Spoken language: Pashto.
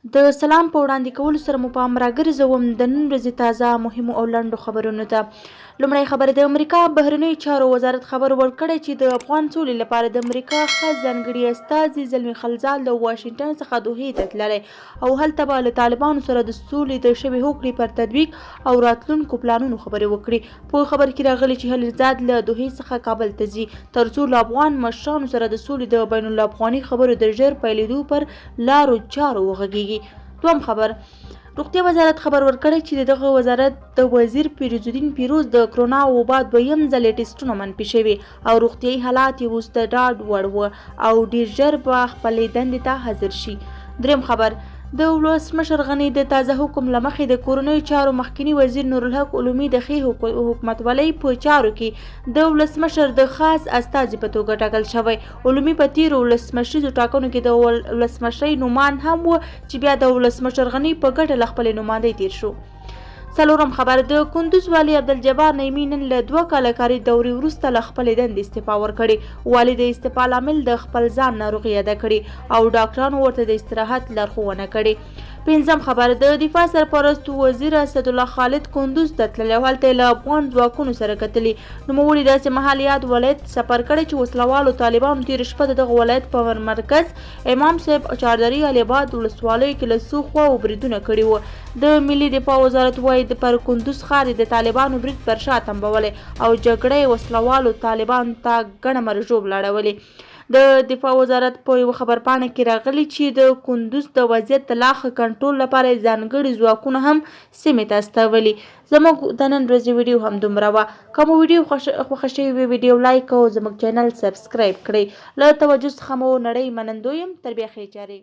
د سلام په وړاندې کولو سره مو پام راګرځوم د نن ورځې تازه مهمو او لنډو خبرونو ته. لومړی خبر، د امریکا بهرنیو چارو وزارت خبر ورکړی چې د افغان سولې لپاره د امریکا خاص ځانګړي استازي زلمی خلزاد له واشنګټن څخه دوحې ته تللی او هلته به له طالبانو سره د سولې د شوې هوکړې پر تطبیق او راتلونکو پلانونو خبرې وکړي. په خبر کې راغلي چې خلیلزاد له دوحې څخه کابل ته ځي ترڅو له افغان مشرانو سره د سولې د بین الافغاني خبرو د ژر پیلېدو پر لارو چارو وغږیږي. دوم خبر، روغتیا وزارت خبر ورکړی چې د دغه وزارت د وزیر پیروزالدین پیروز د کرونا وبا دویم ځلې ټیسټونه منفي شوي او روغتیايي حالات یې اوس د ډاډ وړ و او ډیر ژر به خپلې دندې ته حاضر شي. دریم خبر، د ولسمشر غني د تازه حکم له مخې د کورنیو چارو مخکینی وزیر نورالحق علومي د ښې حکومتولۍ په چارو کې د ولسمشر د خاص استازي په توګه ټاکل شوی. علومي په تېرو ولسمشریزو ټاکنو کې د ولسمشرۍ نوماند هم و چې بیا د ولسمشر غني په ګټه له خپلې نوماندۍ تېر شو. څلورم خبر، د کندوز والي عبدالجبار نعیمي نن له 2 کاله کاري دورې وروسته له خپلې دندې استعفا ورکړې. والي د استعفا لامل د خپل ځان ناروغي یاده کړې او ډاکټرانو ورته د استراحت لارښوونه کړې. پنځم خبر، د دفاع سرپرست وزیر اسدالله خالد کندوز ته تللی او هلته یې له افغان ځواکونو سره کتلي. نوموړي داسې مهال یاد ولایت سفر کړی چې وسلهوالو طالبانو تېره شپه د دغه ولایت په مرکز امام صاحب، چاردرې، علي اباد ولسوالیو کې له څو خواوو بریدونه کړي وو. د ملي دفاع وزارت وايي، پر کندوز ښار یې د طالبانو برید پر شا تمبولی او جګړه یې وسلهوالو طالبانو ته ګڼه مرګ ژوبله اړولې. د دفاع وزارت په یوه خبرپاڼه کې راغلي چې د کندوز د وضعیت د لا ښه کنټرول لپاره یې ځانګړي ځواکونه هم سیمې ته استولي. زموږ د نن ورځې ویډیو هم دومره وه. که مو ویډیو خوښه شوې وي، ویډیو لایک او زموږ چینل سبسکرایب کړئ. له توجه څخه مو نړۍ منندوی یم. تر بیا ښې چارې.